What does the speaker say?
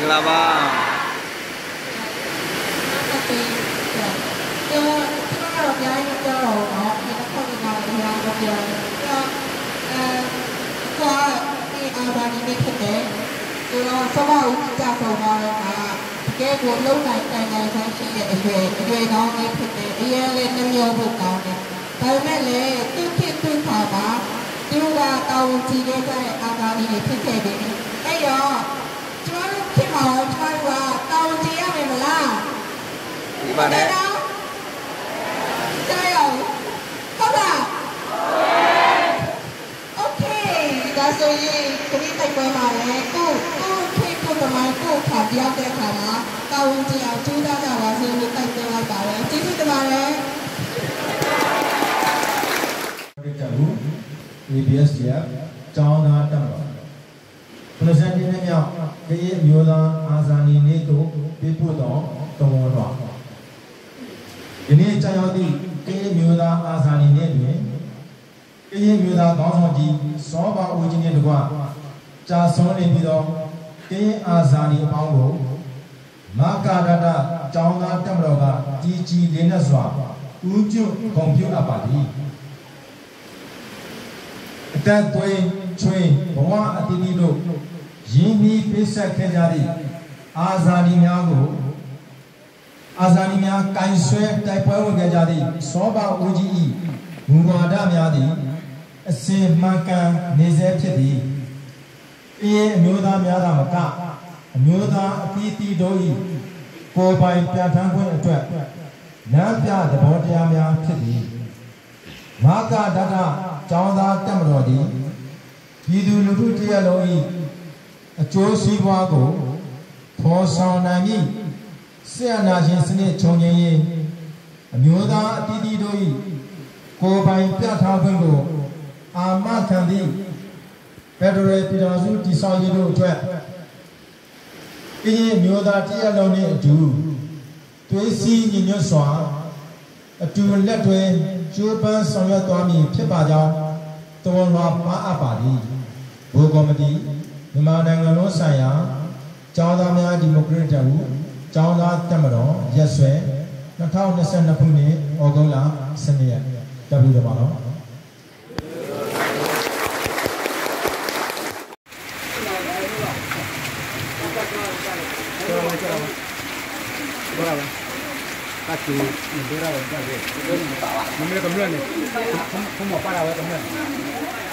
လၢဘၣ် ก็นี่อาซานีนี่ဖြစ်တယ် ဆိုတော့ စောဘဦးကြီးကျဆုံးသွားတဲ့အခါ တကယ့်ကို လုပ်နိုင်ကိုင်နိုင်စွမ်းရှိတဲ့ အရွယ် အရွယ်ကောင်းလည်းဖြစ်တယ် အရမ်းလည်း နှမျောဖို့ကောင်းတယ် ဒါပေမဲ့လည်း သူ့ခေတ်သူ့အခါမှာ သူကတာဝန်ထမ်းခဲ့ကြတဲ့ အာဇာနည်တွေဖြစ်ခဲ့တယ် အဲ့တော့ ကျမတို့ခေတ်မှာရော ကျမတို့က တာဝန်ထမ်းရမယ်မလား ဒီပါနဲ့ ဟုတ်တယ်နော် ကြားရအောင် ဟုတ်လား Okay ဒါဆိုရင် ကမ့တိုက်ပွဲမှာလည်း ကိုယ့် ကိုယ့်ခေတ် ကိုယ့်သမိုင်း ကိုယ့်အခါ ရောက်တဲ့အခါမှာ တာဝန်ထမ်းအောင် ကြိုးစားကြပါဆိုပြီး တိုက်တွန်းလိုက်ပါတယ် ကျေးဇူးတင်ပါတယ် တပ်ဦး A B S D F ကျောင်းသားတပ်မတော် ခုနစ်ဆယ့်နှစ်နှစ်မြောက် ကရင်အမျိုးသားအာဇာနည်နေ့သို့ ပေးပို့သော သဝဏ်လွှာ ယနေ့ကျရောက်သည့် ကရင်အမျိုးသားအာဇာနည်နေ့တွင် ကရင်အမျိုးသားခေါင်းဆောင်ကြီး စောဘဦးကြီးနှင့်တကွ ကျဆုံးနေပြီးသော ကရင်အာဇာနည်အပေါင်းကို မကဒတ ကျောင်းသားတပ်မတော်က တည်ကြည်လေးနက်စွာ ဦးညွှတ်ဂုဏ်ပြုအပ်ပါသည်။ အသက်သွေးချွေးဘဝအသီးသီးတို့ ရင်းနှီးပေးဆပ်ခဲ့ကြသည့် အာဇာနည်များကို အာဇာနည်များကိုင်စွဲတိုက်ပွဲဝင်ခဲ့ကြသည့် စောဘဦးကြီး၏ မူဝါဒများသည် အစဉ်မှန်ကန်နေဆဲဖြစ်သည်။ ကရင်အမျိုးသားများသာမက အမျိုးသားအသီးသီးတို့၏ ကိုယ်ပိုင်ပြဋ္ဌာန်းခွင့်အတွက် လမ်းပြသဘောတရားများဖြစ်သည်။ မကဒတ ကျောင်းသားတပ်မတော်သည် ပြည်သူလူထုတစ်ရပ်လုံး၏ အကျိုးစီးပွားကို ဖော်ဆောင်နိုင်မည့် စစ်အာဏာရှင်စနစ်ချုပ်ငြိမ်းရေး၊ အမျိုးသားအသီးသီးတို့၏ ကိုယ်ပိုင်ပြဋ္ဌာန်းခွင့်ကို အာမခံသည့် ဖက်ဒရယ်ပြည်ထောင်စုတည်ဆောက်ရေးတို့အတွက် ကရင်အမျိုးသားတစ်ရပ်လုံးနှင့်အတူ သွေးစည်းညီညွတ်စွာ အတူလက်တွဲကြိုးပမ်းဆောင်ရွက်သွားမည်ဖြစ်ပါကြောင်း သဝဏ်လွှာပါအပ်ပါသည်။ ဗဟိုကော်မတီ မြန်မာနိုင်ငံလုံးဆိုင်ရာ ကျောင်းသားများဒီမိုကရက်တစ်တပ်ဦး ကျောင်းသားတပ်မတော် ရက်စွဲ နှစ်ထောင့်နှစ်ဆယ့်နှစ်ခုနှစ် ဩဂုတ်လ ဆယ့်နှစ်ရက် တပ်ဦးတော်ပါတော့ မ့ၢ်ကမျၢၢ်န့ၣ် ဖုမီၤပၢ်ဒၣ်ဝဲကမျၢၢ်န့ၣ်